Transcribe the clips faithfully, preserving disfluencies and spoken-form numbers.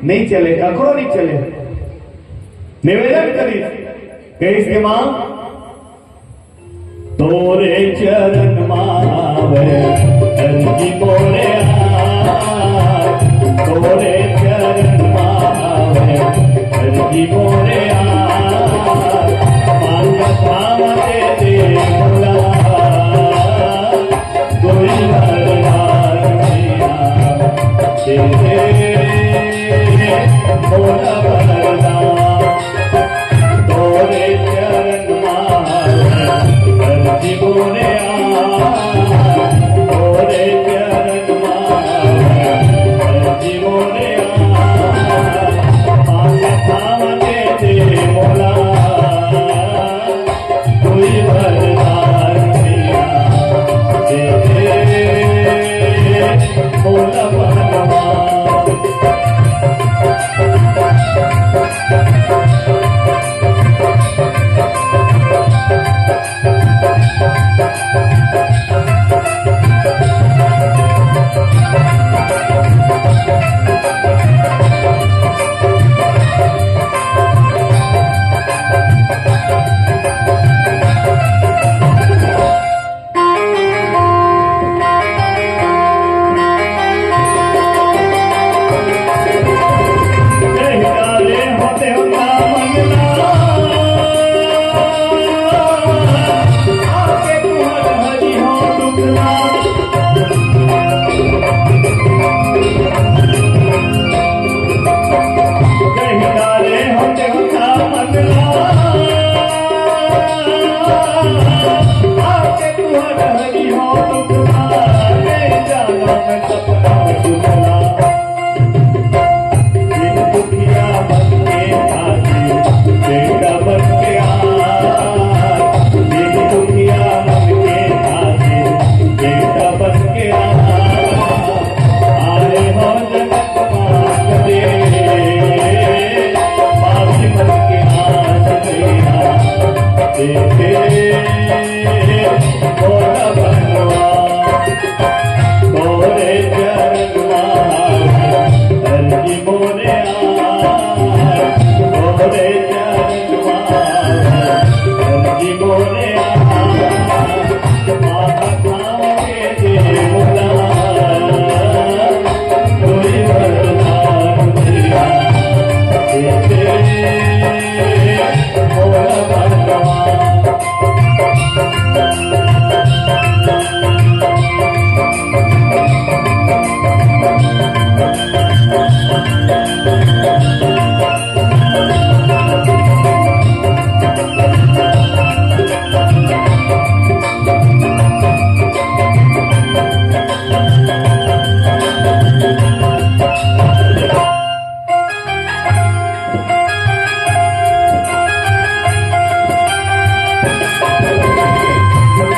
नहीं चले, कखरो नहीं चले। निवेदन करी, कहिस के माँ, तोरे चरण मावे, अर्जी मोरे आ, तोरे चरण मावे, अर्जी मोरे आ, मांगत मांगत दे दे मोला। कोई वरदान मैया तेरे मोला वरदान, तोरे चरण मार अर्जी मोरे आ, तोरे चरण मार अर्जी मोरे आ, मांगत मांगत दे दे मोला। कोई वरदान मैया दे दे, मोला वरदान।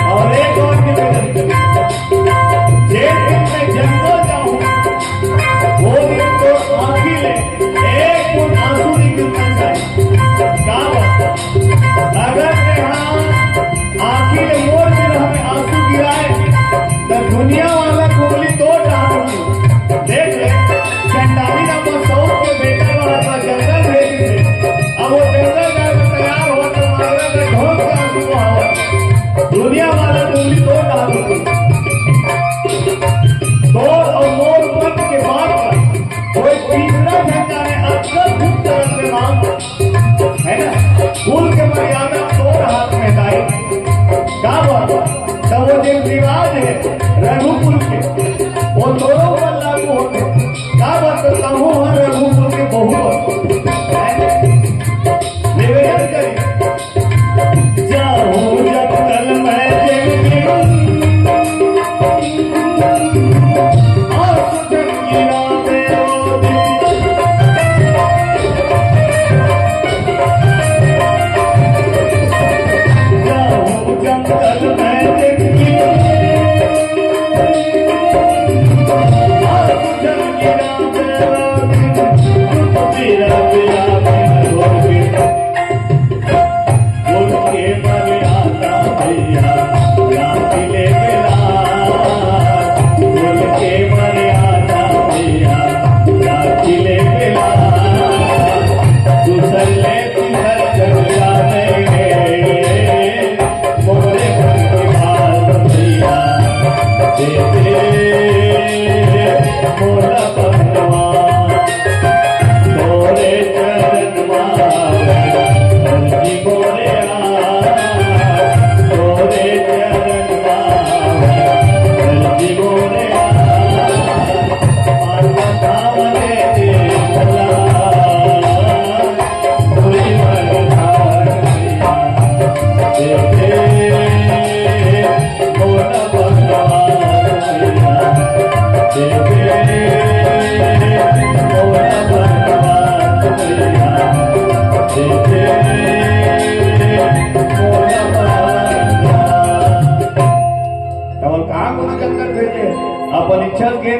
और एक और निवेदन, जिस दिन मैं जंगल जाऊं, वो दिन तो आंखी ले एक बूंद आंसू नहीं गिरना चाहिए। का बात? अगर मैं हाँ आंखी ले मोर के हमें आंसू गिराए, तो दुनिया वाला कुंडली तोड़ डालूंगी। देख ले, चंडाली ना बस सऊर के बेटा वाला था, जंगल भेज दे। अब वो जंगल जाए में तैयार हो तो मांगला का ढोल से आंसू बहावा। दुनिया वाला कुंडली तोड़ डालूंगी। तोर और मोर पंथ के बात पर कोई तीसरा झंडा ने अक्सर खुद तरफ से मांग, है ना? कुल के मर्यादा तोर हाथ में दाई। का बात? तब वो दिन रिवाज है रघुकुल के, वो तोरो पर लागू होते। का बात? तो कहूँ हर रघुकुल के बहु निवेदन करी। जाऊं जब कल मैं जिनकी आस जंगीरा में रो दी। जाऊं जब कल मैं जिनकी अपन इच्छा के